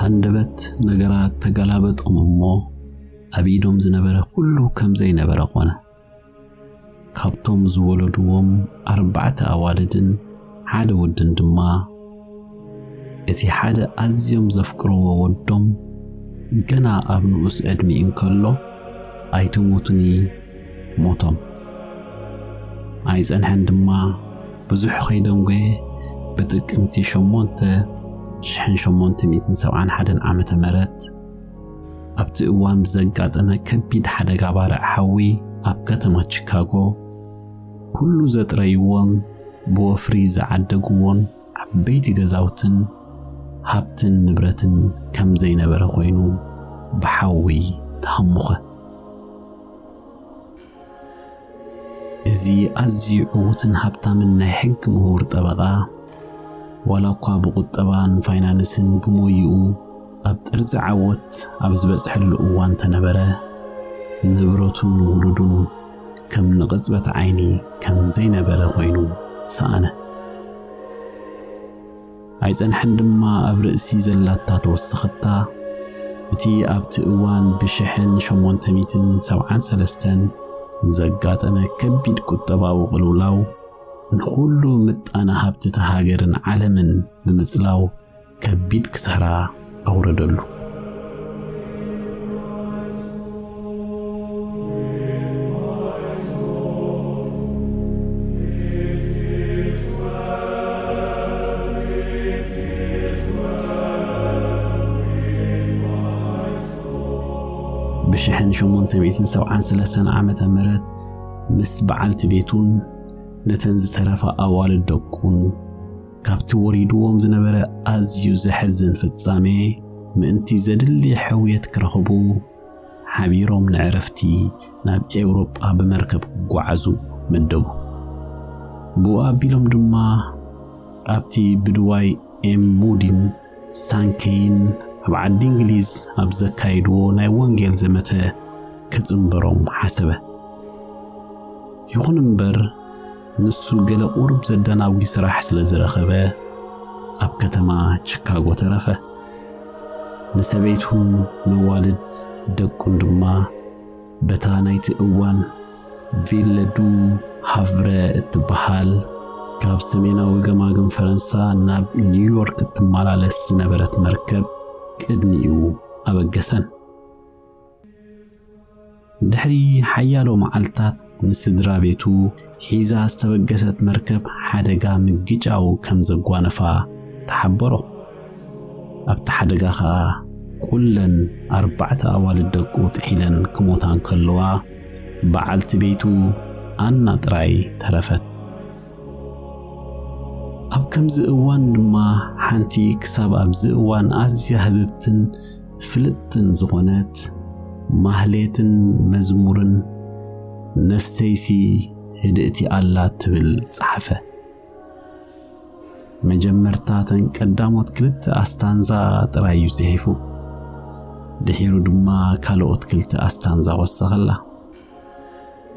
ኣንደበት ነገራት ተገላበጦም እሞ ኣብ ኢዶም ዝነበረ ኩሉ ከም ዘይነበረ ኾነ። ካብቶም ዝወለድዎም ኣርባዕተ ኣዋልድን ሓደ ወድን ድማ እቲ ሓደ ኣዝዮም ዘፍቅርዎ ወዶም ገና ኣብ ንኡስ ዕድሚኡ እንከሎ ኣይትሙትኒ ሞቶም። ኣይጸንሐን ድማ ብዙሕ ከይደንጎየ ብጥቅምቲ ሸሞንተ ሽሕን ሸሞንተ ሚእትን ሰብዓን ሓደን ዓመተ ምህረት ኣብቲ እዋን ብዘጋጠመ ከቢድ ሓደጋ ባርዕ ሓዊ ኣብ ከተማ ቺካጎ ኩሉ ዘጥረይዎን ብወፍሪ ዝዓደግዎን ዓበይቲ ገዛውትን ሃብትን ንብረትን ከም ዘይነበረ ኮይኑ ብሓዊ ተሃሙኸ። እዚ ኣዝዩ ዕዉትን ሃብታምን ናይ ሕጊ ምሁር ጠበቓ፣ ዋላ እኳ ብቁጠባን ፋይናንስን ብሞይኡ ኣብ ጥርዚ ዓወት ኣብ ዝበጽሐሉ እዋን ተነበረ፣ ንብረቱን ውሉዱን ከም ንቕጽበት ዓይኒ ከም ዘይነበረ ኮይኑ ሰኣነ። ኣይጸንሐን ድማ ኣብ ርእሲ ዘላታ ተወሰኸታ፣ እቲ ኣብቲ እዋን ብሽሕን ሸሞንተ ሚእትን ሰብዓን ሰለስተን ዘጋጠመ ከቢድ ቁጠባዊ ቅልውላው ንኹሉ ምጣነ ሃብቲ እታ ሃገርን ዓለምን ብምጽላው ከቢድ ክሳራ ኣውረደሉ። ብሽሕን ሸሞንተ ሚእትን ሰብዓን ሰለስተን ዓመተ ምህረት ምስ በዓልቲ ቤቱን ነተን ዝተረፋ ኣዋልድ ደቁን ካብቲ ወሪድዎም ዝነበረ ኣዝዩ ዘሕዝን ፍጻሜ ምእንቲ ዘድሊ ሕውየት ክረኽቡ ሓቢሮም ንዕረፍቲ ናብ ኤውሮጳ ብመርከብ ክጓዓዙ መደቡ። ብኡ ኣቢሎም ድማ ኣብቲ ብድዋይ ኤም ሙዲን ሳንከይን ኣብ ዓዲ እንግሊዝ ኣብ ዘካየድዎ ናይ ወንጌል ዘመተ ክጽንበሮም ሓሰበ። ይኹን እምበር ንሱ ገለ ቁሩብ ዘደናጉ ስራሕ ስለ ዝረኸበ ኣብ ከተማ ቺካጎ ተረፈ። ንሰበይቱን ነዋልድ ደቁን ድማ በታ ናይቲ እዋን ቪለ ዱ ሃቭረ እትበሃል ካብ ሰሜናዊ ገማግም ፈረንሳ ናብ ኒውዮርክ እትመላለስ ዝነበረት መርከብ ቅድሚኡ ኣበገሰን። ድሕሪ ሓያሎ መዓልታት ንስድራ ቤቱ ሒዛ ዝተበገሰት መርከብ ሓደጋ ምግጫው ከም ዘጓነፋ ተሓበሮ። ኣብቲ ሓደጋ ኸኣ ኩለን ኣርባዕተ ኣዋልድ ደቁ ጥሒለን ክሞታ እንከለዋ፣ በዓልቲ ቤቱ ኣና ጥራይ ተረፈት። ኣብ ከምዚ እዋን ድማ ሓንቲ ክሳብ ኣብዚ እዋን ኣዝያ ህብብትን ፍልጥትን ዝኾነት ማህሌትን መዝሙርን ነፍሰይሲ ህድእቲ ኣላ ትብል ጸሓፈ። መጀመርታ እተን ቀዳሞት ክልተ ኣስታንዛ ጥራይ እዩ ጽሒፉ። ድሒሩ ድማ ካልኦት ክልተ ኣስታንዛ ወሰኸላ።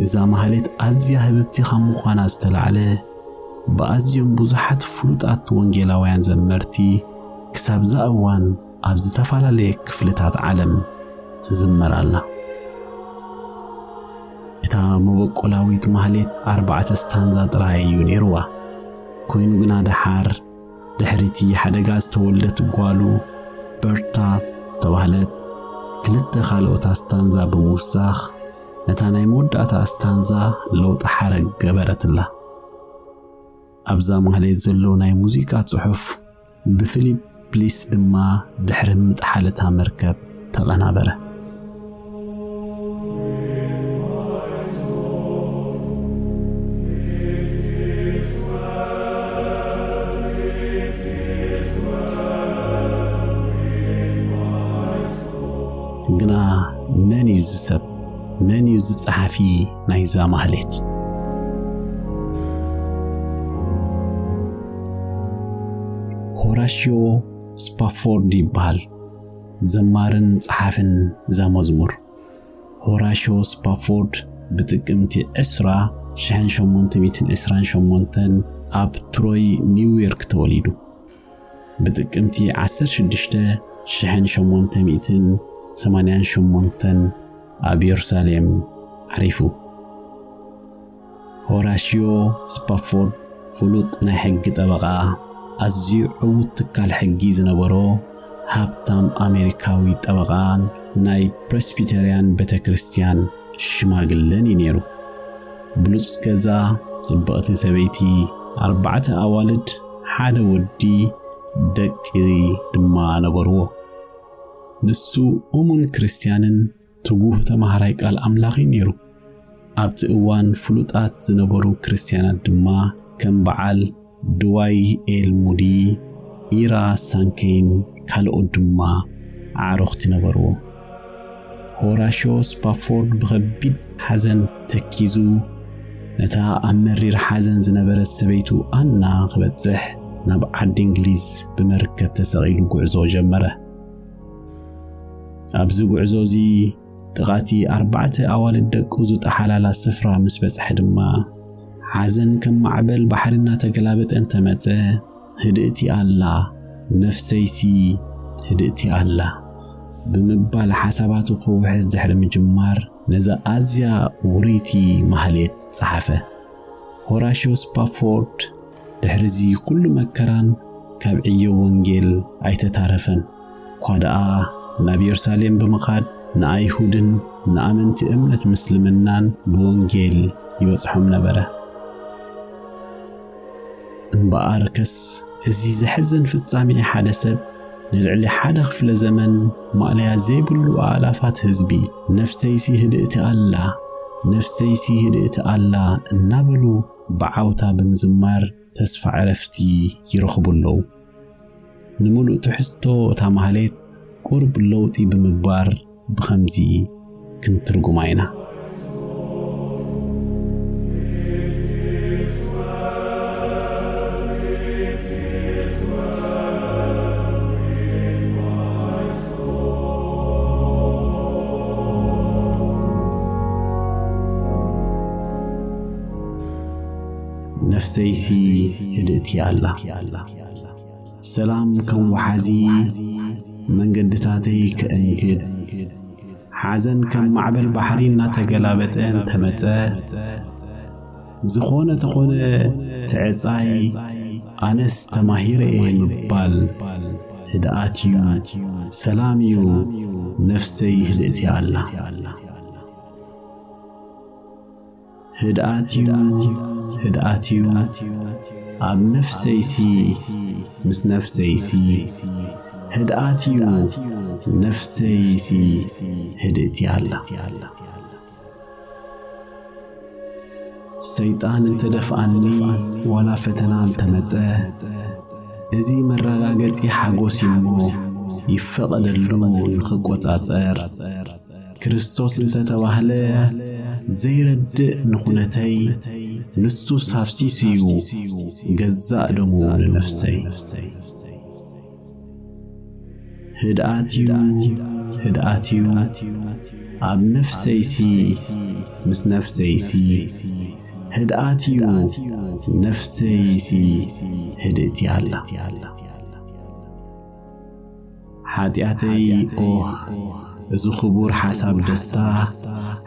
እዛ ማህሌት ኣዝያ ህብብቲ ካብ ምዃና ዝተላዕለ፣ ብኣዝዮም ብዙሓት ፍሉጣት ወንጌላውያን ዘመርቲ ክሳብዛ እዋን ኣብ ዝተፈላለየ ክፍልታት ዓለም ትዝመር ኣላ። እታ መበቆላዊት ማህሌት ኣርባዕተ ስታንዛ ጥራይ እዩ ነይርዋ። ኮይኑ ግና ደሓር ድሕሪቲ ሓደጋ ዝተወልደት ጓሉ በርታ ዝተባህለት ክልተ ካልኦት ኣስታንዛ ብምውሳኽ ነታ ናይ መወዳእታ ኣስታንዛ ለውጢ ሓረግ ገበረትላ። ኣብዛ ማህሌት ዘሎ ናይ ሙዚቃ ጽሑፍ ብፊሊፕ ፕሊስ ድማ ድሕሪ ምጥሓል እታ መርከብ ተቐናበረ። ግና መን እዩ እዚ ሰብ? መን እዩ እዚ ጸሓፊ ናይዛ ማህሌት? ሆራሽዮ ስፓፎርድ ይበሃል። ዘማርን ጸሓፍን እዛ መዝሙር። ሆራሽዮ ስፓፎርድ ብጥቅምቲ ዕስራ ሽሕን ሸሞንተ ሚእትን ዕስራን ሸሞንተን ኣብ ትሮይ ኒውዮርክ ተወሊዱ። ብጥቅምቲ ዓሰርተ ሽዱሽተ ሽሕን ሸሞንተ ሚእትን ሰማንያን ሸሞንተን ኣብ የሩሳሌም ዓሪፉ። ሆራሽዮ ስፓፎርድ ፍሉጥ ናይ ሕጊ ጠበቓ፣ ኣዝዩ ዕዉት ትካል ሕጊ ዝነበሮ ሃብታም ኣሜሪካዊ ጠበቓን ናይ ፕሬስቢተርያን ቤተ ክርስቲያን ሽማግለን እዩ ነይሩ። ብሉጽ ገዛ፣ ጽብቕቲ ሰበይቲ፣ ኣርባዕተ ኣዋልድ፣ ሓደ ወዲ፣ ደቂ ድማ ነበርዎ። ንሱ እሙን ክርስትያንን ትጉህ ተማሃራይ ቃል ኣምላኽን ነይሩ። ኣብቲ እዋን ፍሉጣት ዝነበሩ ክርስትያናት ድማ ከም በዓል ድዋይ ኤል ሙዲ፣ ኢራ ሳንኬይን ካልኦት ድማ ኣዕሩኽቲ ነበርዎ። ሆራሽዮ ስፓፎርድ ብኸቢድ ሓዘን ተኪዙ፣ ነታ ኣብ መሪር ሓዘን ዝነበረት ሰበይቱ ኣና ክበጽሕ ናብ ዓዲ እንግሊዝ ብመርከብ ተሰቒሉ ጉዕዞ ጀመረ። ኣብዚ ጉዕዞ እዚ ጥቓቲ ኣርባዕተ ኣዋልድ ደቁ ዝጠሓላላ ስፍራ ምስ በጽሐ ድማ፣ ሓዘን ከም ማዕበል ባሕሪ እናተገላበጠ እንተመጸ፣ "ህድእቲ ኣላ፣ ነፍሰይሲ ህድእቲ ኣላ" ብምባል ሓሳባቱ ክውሕዝ ድሕሪ ምጅማር፣ ነዛ ኣዝያ ውርይቲ ማህሌት ጸሓፈ። ሆራሽዮ ስፓፎርድ ድሕሪዚ ኩሉ መከራን ካብ ዕዮ ወንጌል ኣይተታረፈን። እኳ ደኣ ናብ የሩሳሌም ብምኻድ ንኣይሁድን ንኣመንቲ እምነት ምስልምናን ብወንጌል ይበጽሖም ነበረ። እምበኣርከስ፣ እዚ ዘሕዝን ፍጻሜ ሓደ ሰብ ንልዕሊ ሓደ ክፍለ ዘመን ማእለያ ዘይብሉ ኣእላፋት ህዝቢ፣ "ነፍሰይሲ ህድእቲ ኣላ፣ ነፍሰይሲ ህድእቲ ኣላ" እናበሉ ብዓውታ ብምዝማር ተስፋ ዕረፍቲ ይረኽቡ ኣለዉ። ንምሉእ ትሕዝቶ እታ ማህሌት ቁሩብ ለውጢ ብምግባር ብኸምዚ ክንትርጉማ ኢና። ነፍሰይሲ ህድእቲ ኣላ። ሰላም ከም ወሓዚ መንገድታተይ ከእንግድ፣ ሓዘን ከም ማዕበል ባሕሪ እናተገላበጠ እንተመጸ፣ ዝኾነ ተኾነ ትዕጻይ ኣነስ ተማሂረ እየ ምባል ህድኣት እዩ፣ ሰላም እዩ፣ ነፍሰይ ህድእቲ ኣላ። ህድኣት እዩ፣ ህድኣት እዩ፣ ኣብ ነፍሰይሲ፣ ምስ ነፍሰይሲ፣ ህድኣት እዩ፣ ነፍሰይሲ፣ ህድእቲ ኣላ። ሰይጣን እንተደፍኣኒ፣ ዋላ ፈተና እንተመጸ፣ እዚ መረጋገጺ ሓጎስ እዩ እሞ፣ ይፈቐደሉ ንኽቆጻጸር። ክርስቶስ እንተተባህለ ዘይረድእ ንኹነተይ፣ ንሱስ ሃፍሲስ እዩ ገዛእ ደሙ ንነፍሰይ። ህድኣት እዩ፣ ህድኣት እዩ፣ ኣብ ነፍሰይሲ፣ ምስ ነፍሰይሲ፣ ህድኣት እዩ፣ ነፍሰይሲ፣ ህድእቲ ኣላ። ሓጢኣተይ፣ ኦህ፣ እዚ ክቡር ሓሳብ ደስታ፣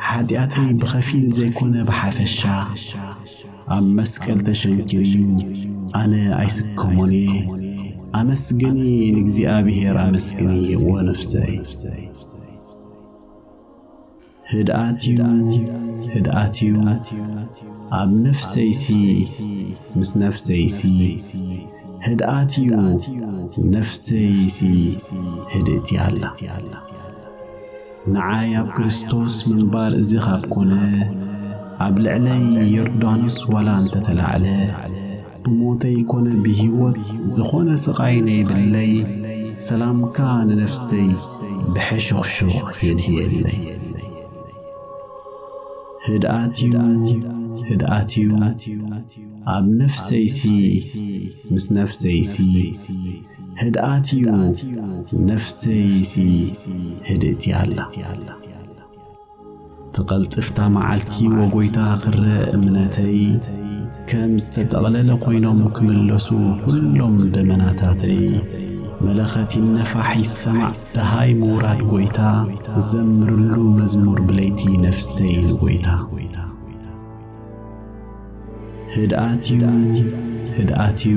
ሓጢኣተይ ብኸፊል ዘይኮነ ብሓፈሻ፣ ኣብ መስቀል ተሸንኪሩ እዩ፣ ኣነ ኣይስከሞን እየ። ኣመስግኒ ንእግዚኣብሔር፣ ኣመስግንዎ ነፍሰይ። ህድኣት እዩ፣ ህድኣት እዩ፣ ኣብ ነፍሰይሲ፣ ምስ ነፍሰይሲ፣ ህድኣት እዩ፣ ነፍሰይሲ፣ ህድእቲ ኣላ። ንዓይ ኣብ ክርስቶስ ምንባር እዚ ካብ ኮነ፣ ኣብ ልዕለይ ዮርዳኖስ ዋላ እንተተላዕለ፣ ብሞተይ ኮነ ብህይወት ዝኾነ ስቓይ ነይብለይ፣ ሰላምካ ንነፍሰይ ብሕሹኽሹኽ የድህየለይ። ህድኣት እዩ፣ ህድኣት እዩ፣ ኣብ ነፍሰይሲ፣ ምስ ነፍሰይሲ፣ ህድኣት እዩ፣ ነፍሰይሲ፣ ህድእቲ ኣላ። ትቐልጥፍታ መዓልቲ ወጎይታ ክረአ እምነተይ፣ ከም ዝተጠቕለለ ኮይኖም ክምለሱ ኩሎም ደመናታተይ፣ መለኸት ይነፋሕ ይሰማዕ፣ ደሃይ ምውራድ ጎይታ፣ ዘምርሉ መዝሙር ብለይቲ ነፍሰይ ንጎይታ። ህድኣትዩ፣ ህድኣትዩ፣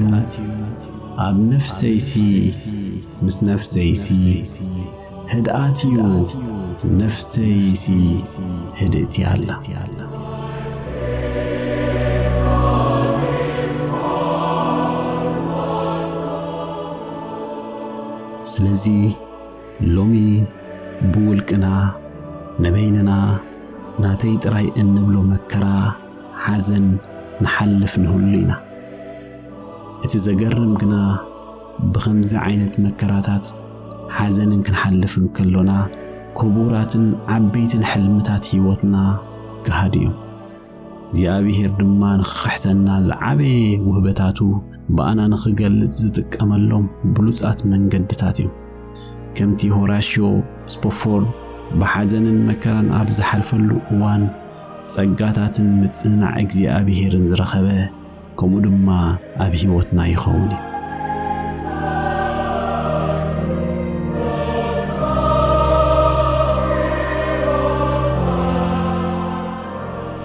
ኣብ ነፍሰይሲ፣ ምስ ነፍሰይሲ፣ ህድኣትዩ፣ ነፍሰይሲ፣ ህድእቲ ኣላ። ስለዚ ሎሚ ብውልቅና፣ ንበይንና፣ ናተይ ጥራይ እንብሎ መከራ፣ ሓዘን ንሓልፍ ንህሉ ኢና። እቲ ዘገርም ግና፣ ብኸምዚ ዓይነት መከራታት ሓዘንን ክንሓልፍ እንከሎና፣ ክቡራትን ዓበይትን ሕልምታት ህይወትና ገሃድ እዮም። እግዚኣብሔር ድማ ንኽሕሰና ዝዓበየ ውህበታቱ ብኣና ንኽገልጽ ዝጥቀመሎም ብሉጻት መንገድታት እዮም። ከምቲ ሆራሽዮ ስፖፎርድ ብሓዘንን መከራን ኣብ ዝሓልፈሉ እዋን ጸጋታትን ምጽንናዕ እግዚኣብሔርን ዝረኸበ፣ ከምኡ ድማ ኣብ ህይወትና ይኸውን እዩ።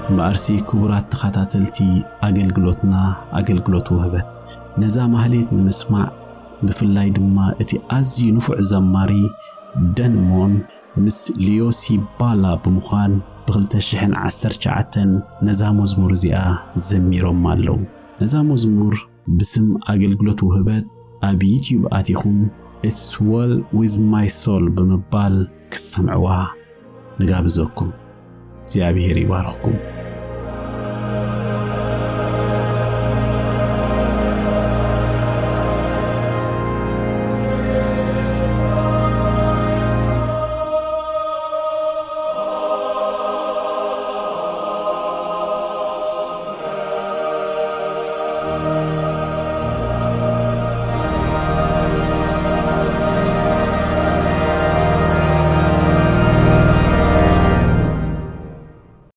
እምበኣርሲ ክቡራት ተኸታተልቲ ኣገልግሎትና፣ ኣገልግሎት ውህበት፣ ነዛ ማህሌት ንምስማዕ፣ ብፍላይ ድማ እቲ ኣዝዩ ንፉዕ ዘማሪ ደን ሞን ምስ ሊዮሲ ባላ ብምዃን ብ ክልተ ሽሕን ዓሰርተ ትሽዓተን ነዛ መዝሙር እዚኣ ዘሚሮማ ኣለዉ። ነዛ መዝሙር ብስም ኣገልግሎት ውህበት ኣብ ዩትዩብ ኣቲኹም It's Well With My Soul ብምባል ክትሰምዕዋ ንጋብዘኩም። እግዚኣብሔር ይባርኽኩም።